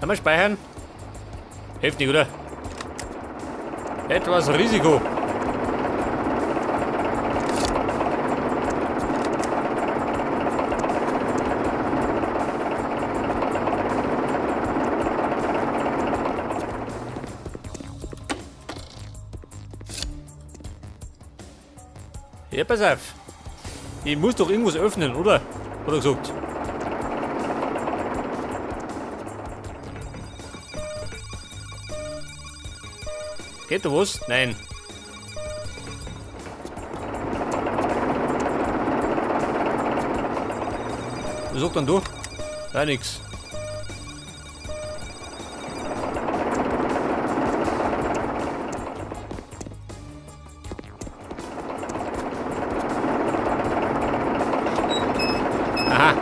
Einmal speichern. Heftig, oder? Etwas Risiko. Ja, pass auf. Ich muss doch irgendwas öffnen, oder? Hat er gesagt. Geht da was? Nein. Was sagt denn du? Da nix. Aha.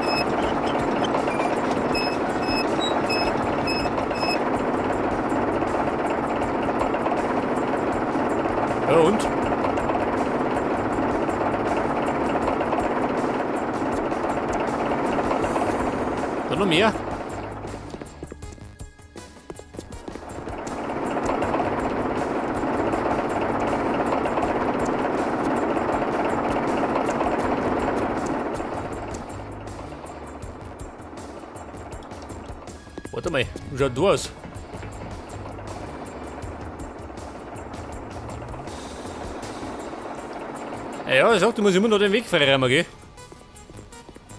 Ja, und? Da noch mehr? Warte mal, wie schaut du aus? Ja, ja, ich sag, du musst immer noch den Weg freiräumen, gell?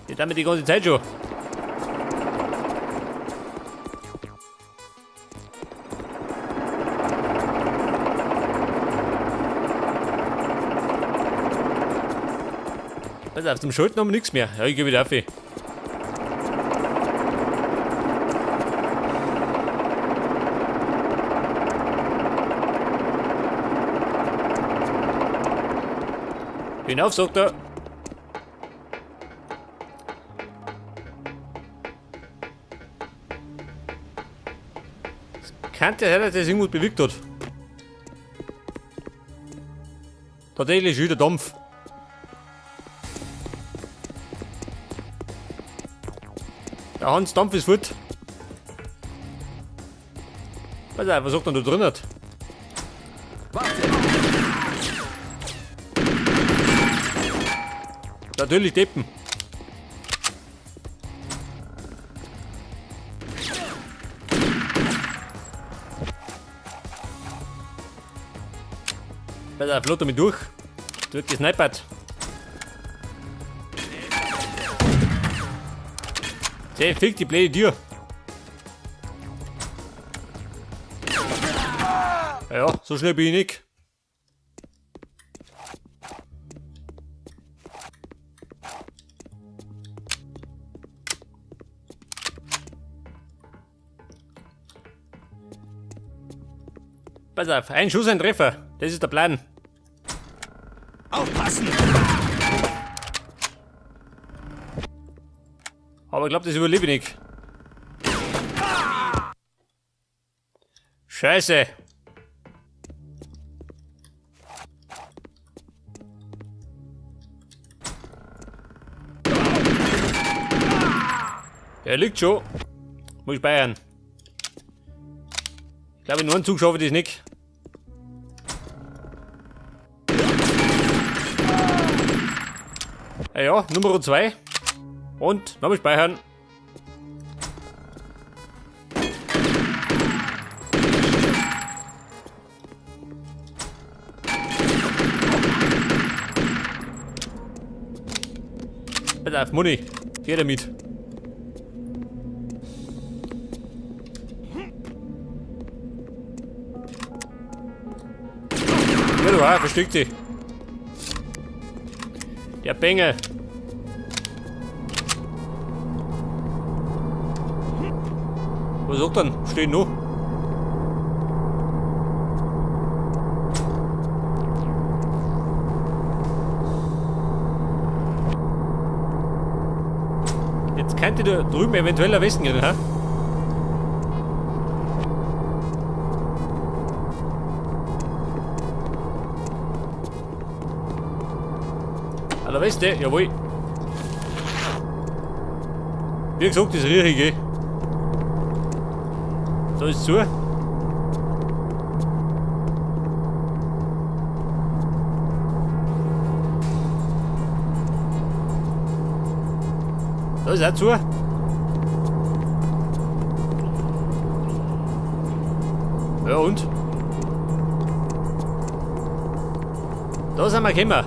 Ich damit die ganze Zeit schon. Pass auf, zum Schalten haben wir nichts mehr. Ja, ich geh wieder auf. Hinauf, sagt er. Es kann ja sein, dass das irgendwas bewegt hat. Tatsächlich ist wieder Dampf. Der Hans Dampf ist fort. Pass auf, was sagt denn da drin? Hat? Warte! Natürlich Deppen. Pass auf, lass mich durch. Da wird gesnipert. Zeh, fick die blöde Tür. Ja, so schnell bin ich nicht. Pass auf, ein Schuss, ein Treffer. Das ist der Plan. Aufpassen! Aber ich glaub, das überlebe ich nicht. Scheiße. Er liegt schon. Muss ich speichern. Ich glaube, in einem Zug schaffe ich das nicht. Ja, ja, Nummer 2. Und nochmal speichern. Pass auf, Muni. Geh damit. Ja, du auch, versteck dich. Der Bengel. Was sagt denn? Steht noch. Jetzt könnte da drüben eventuell ein Westen gehen, hä? An der Weste, jawohl. Wie gesagt, das rieche ich, gell? Da ist zu. Da ist auch zu. Ja und? Da sind wir gekommen.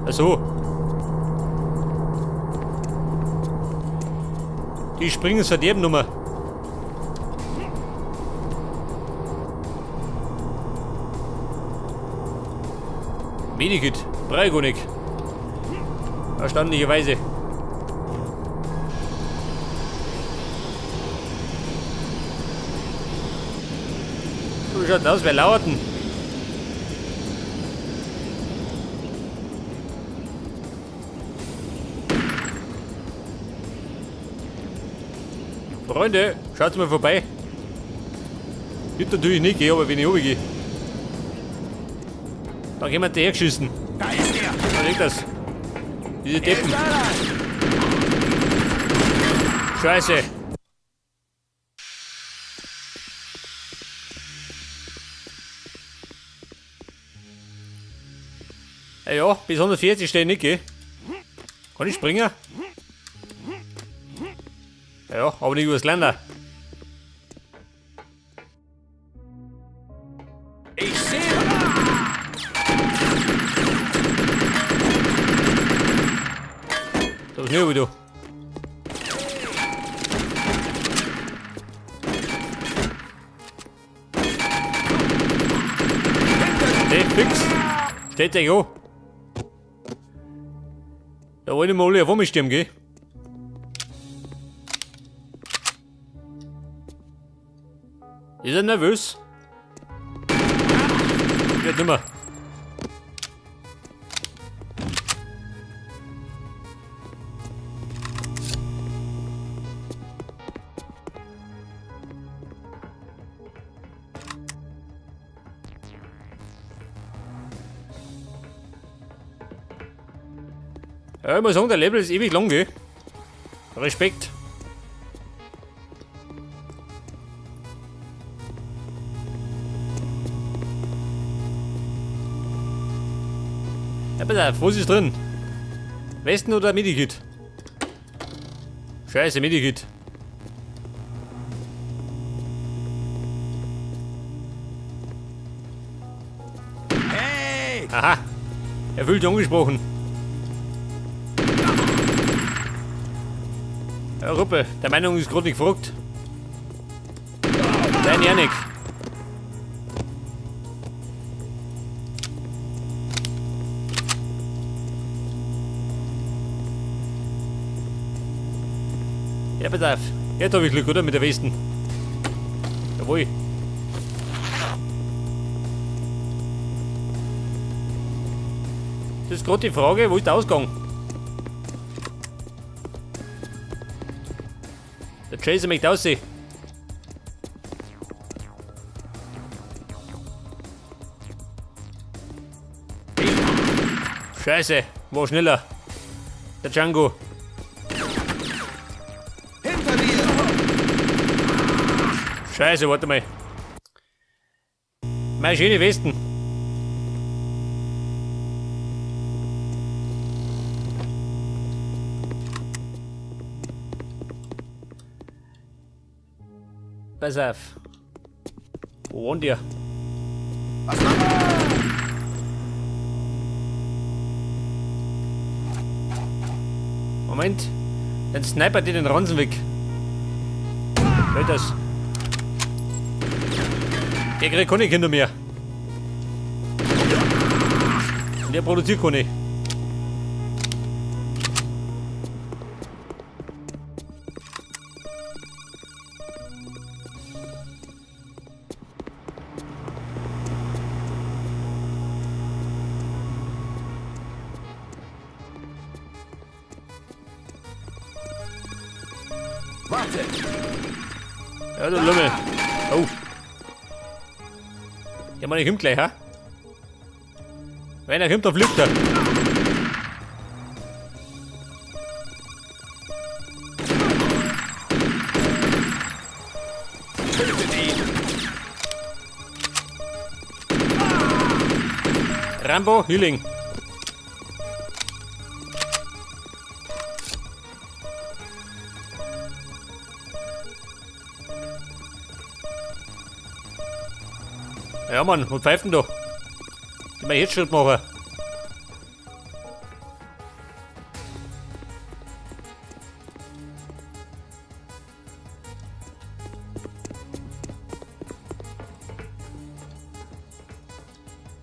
Ach so. Die springen seit jedem Nummer. Medikit, brauch ich. Erstaunlicherweise. Wie schaut denn aus? Wer lauert denn? Freunde, schaut mal vorbei. Gibt natürlich nicht, aber wenn ich runtergehe. Da haben wir dahergeschissen. Da ist er! Da liegt das. Diese Deppen. Scheiße. Ja, ja, bis 140 stehe ich nicht, gell? Kann ich springen? Ja, aber nicht übers Länder. Ich sehe. Da ist nicht wieder. Steht fix. Steht euch an. Da wollen wir alle auf einmal sterben, gell? Ist er nervös? Wird nimmer. Ja, ich muss sagen, der Level ist ewig lang, gell? Respekt. Ja, pass auf, was ist drin? Westen oder Medikit? Scheiße, Medikit. Hey! Aha. Er fühlt sich angesprochen. Ja, Ruppe, der Meinung ist gerade nicht gefragt. Dein Janik. Ja, pass auf. Jetzt hab ich Glück, oder? Mit der Westen. Jawohl. Das ist gerade die Frage, wo ist der Ausgang? Der Jason möchte aussehen. Scheiße, war schneller. Der Django. Hinter dir! Scheiße, warte mal. Meine schöne Westen. Pass auf. Wo wohnt ihr? Was machen Moment. Dann snipert ihr den Ranzen weg. Hört das? Der kriegt keine Kinder mehr. Und der produziert keine. Warte! Ja, du Lümmel. Oh. Ja, man, ich kommt gleich, ha? Wenn er kommt, dann fliegt er. Rambo, Healing. Ja, Mann, und pfeifen da? Die mal jetzt Schritt machen.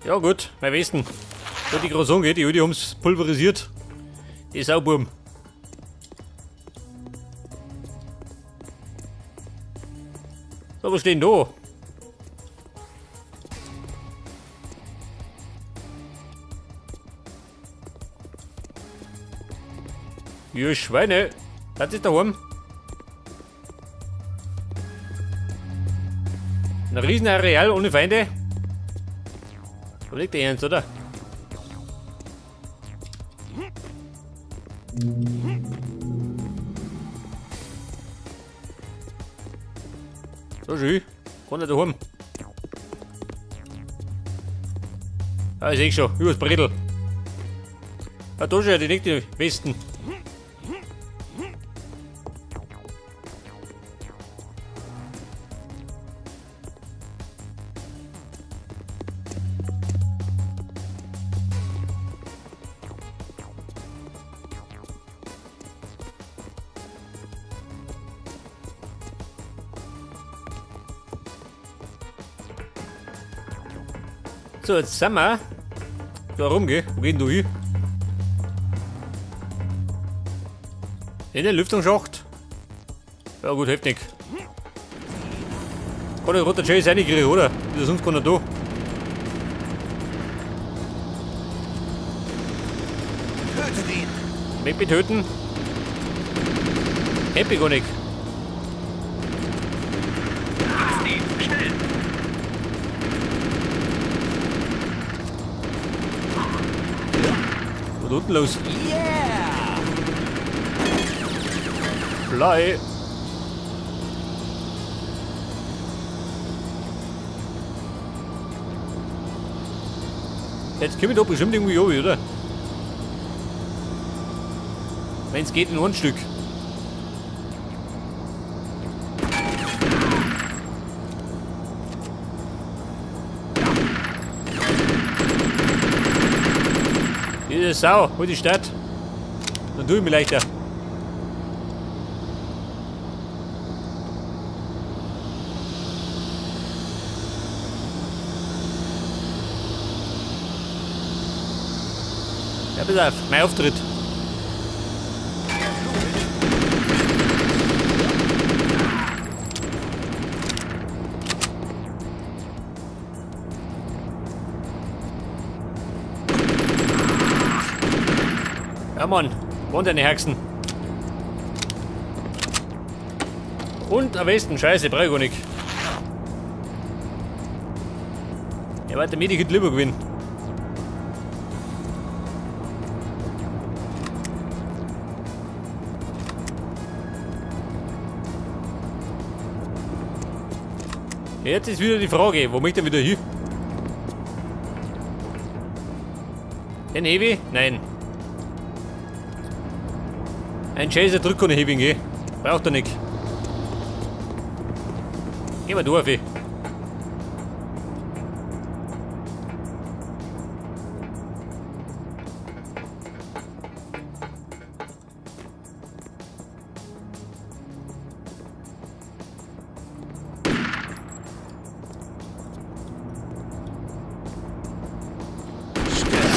Ja gut, mein Westen. Wollte ich gerade sagen, die Judi haben's pulverisiert. Die Sauburm. So, was steht denn da? Ihr Schweine! Das ist daheim. Ein Riesenareal ohne Feinde. Da liegt der Ernst, oder? So schön. Kann er daheim. Ah, ich seh schon. Übers Bredel. Ah, da schon, die liegt im Westen. So, jetzt sind wir da rum, gell? Wo geht denn du hin? In den Lüftungsschacht. Ja gut, hilft nicht. Kann ich roter Chase reinkriegen, oder? Ist ja sonst keiner da. Tötet ihn! Möchte mich töten? Happy gar nicht. Fasst ihn! Schnell! Was ist unten los? Yeah! Blei. Jetzt komme ich da bestimmt irgendwie runter, oder? Wenn's geht, in ein Stück. Diese Sau, hol die Stadt. Dann tue ich mich leichter. Ja, pass auf, mein Auftritt. Ja, Mann, wo sind deine Haxen? Und am besten, scheiße, brauch ich gar nicht. Ja, warte, Medikit lieber gewinnen. Jetzt ist wieder die Frage, wo möchte er wieder hin? Den Heavy? Nein. Ein Chaser drückt keine Heavy, gell? Braucht er nicht. Geh mal durch,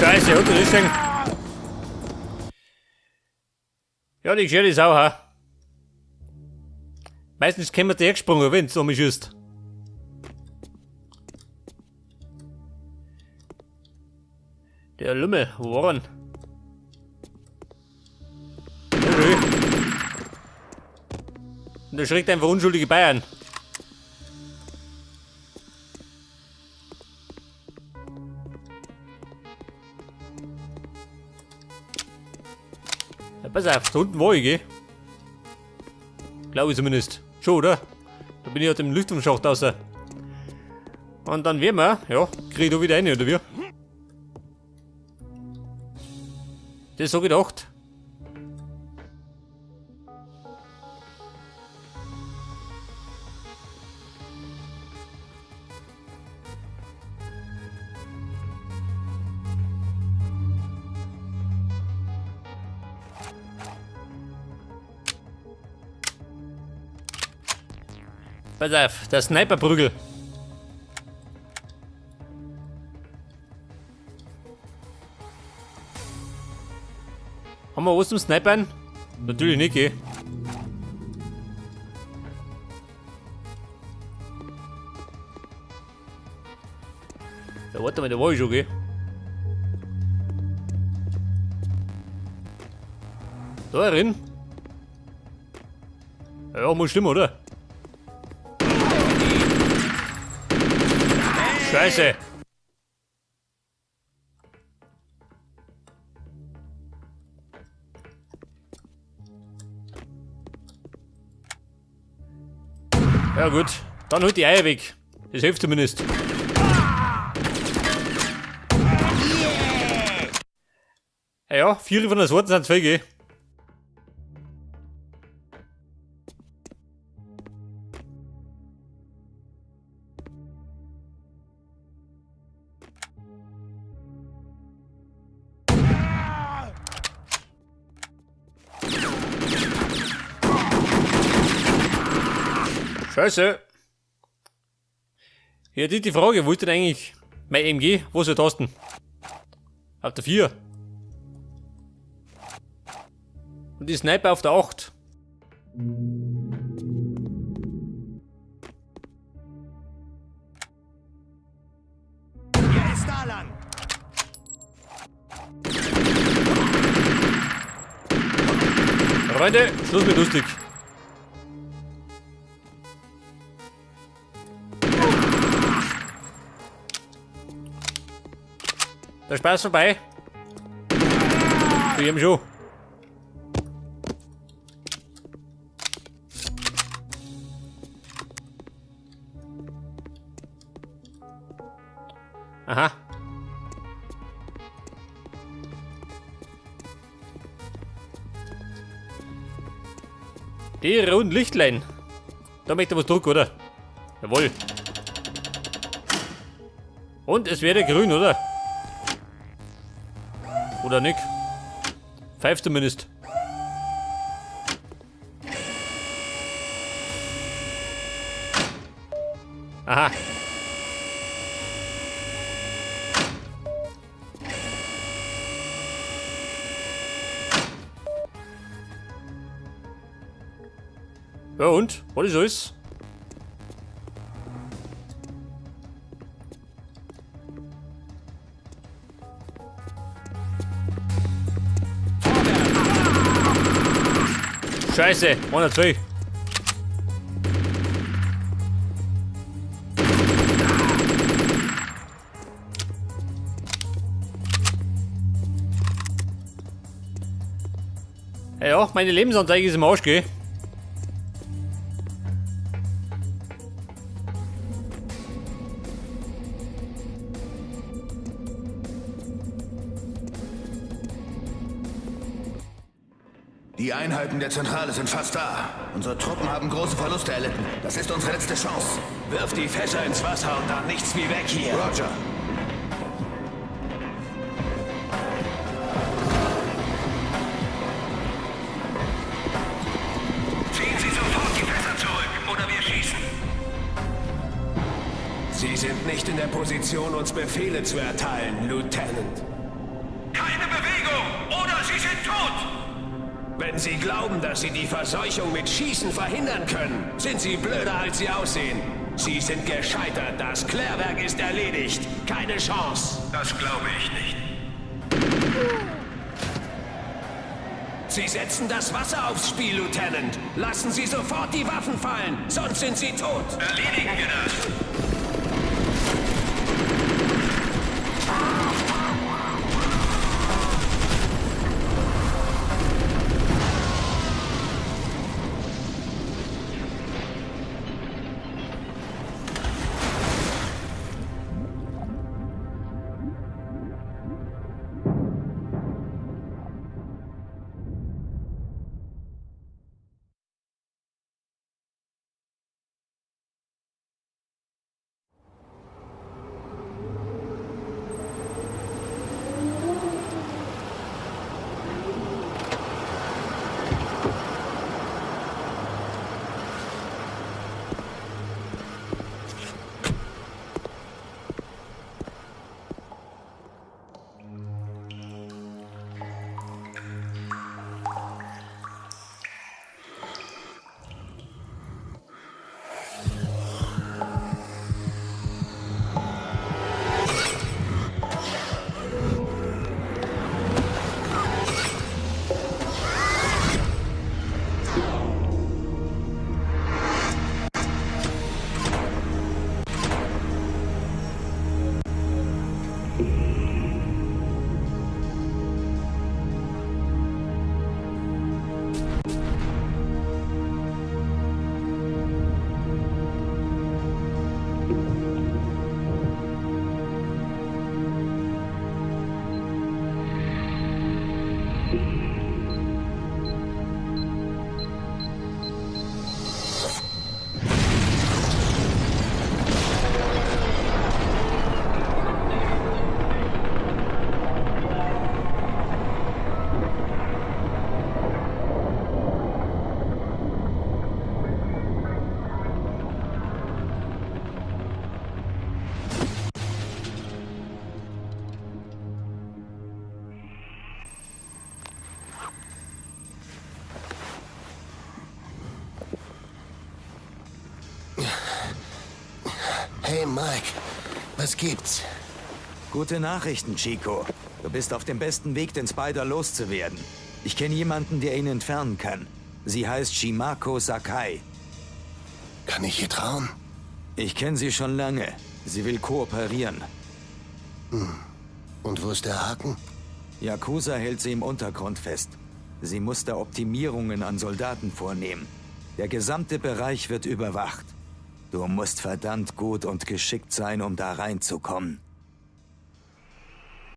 Scheiße, hat er das denn? Ja, die Geschichte ist auch, ha? Meistens kommen die hergesprungen, wenn's um mich schießt. Der Lümmel, Warren. Okay. Und der schreckt einfach unschuldige Bayern. Ja, pass auf, da unten war ich, gell? Glaube ich zumindest. Schon, oder? Da bin ich aus dem Lüftungsschacht raus. Und dann werden wir, ja, krieg ich da wieder rein, oder wie? Das ist so gedacht. Pass auf, der Sniperprügel. Haben wir was zum Snipern? Natürlich nicht, gell? Ja, warte mal, da war ich schon, gell? Da rein. Ja, muss stimmen, oder? Scheiße! Ja gut, dann holt die Eier weg. Das hilft zumindest. Ja, ja, 4 von der Sorte sind 2, gell? Scheiße. Ja, die Frage, wo ist denn eigentlich mein MG? Wo ist der Tasten? Auf der 4. Und die Sniper auf der 8. Er ist da lang. Freunde, Schluss mit lustig. Der Spaß vorbei. Zu jedem schon. Aha. Die roten Lichtlein. Da möchte was druck, oder? Jawohl. Und es wäre grün, oder? Oder nicht? Pfeift zumindest. Aha. Ja und? Was ist alles? Scheiße, 102. Ja, meine Lebensanzeige ist im Arsch, gell? Die Einheiten der Zentrale sind fast da. Unsere Truppen haben große Verluste erlitten. Das ist unsere letzte Chance. Wirf die Fässer ins Wasser und dann nichts wie weg hier. Roger. Ziehen Sie sofort die Fässer zurück, oder wir schießen. Sie sind nicht in der Position, uns Befehle zu erteilen, Lieutenant. Keine Bewegung, oder Sie sind tot! Wenn Sie glauben, dass Sie die Verseuchung mit Schießen verhindern können, sind Sie blöder, als Sie aussehen. Sie sind gescheitert. Das Klärwerk ist erledigt. Keine Chance. Das glaube ich nicht. Sie setzen das Wasser aufs Spiel, Lieutenant. Lassen Sie sofort die Waffen fallen, sonst sind Sie tot. Erledigen wir das. Hey Mike, was gibt's? Gute Nachrichten, Chico. Du bist auf dem besten Weg, den Spider loszuwerden. Ich kenne jemanden, der ihn entfernen kann. Sie heißt Shimako Sakai. Kann ich ihr trauen? Ich kenne sie schon lange. Sie will kooperieren. Und wo ist der Haken? Yakuza hält sie im Untergrund fest. Sie muss da Optimierungen an Soldaten vornehmen. Der gesamte Bereich wird überwacht. Du musst verdammt gut und geschickt sein, um da reinzukommen.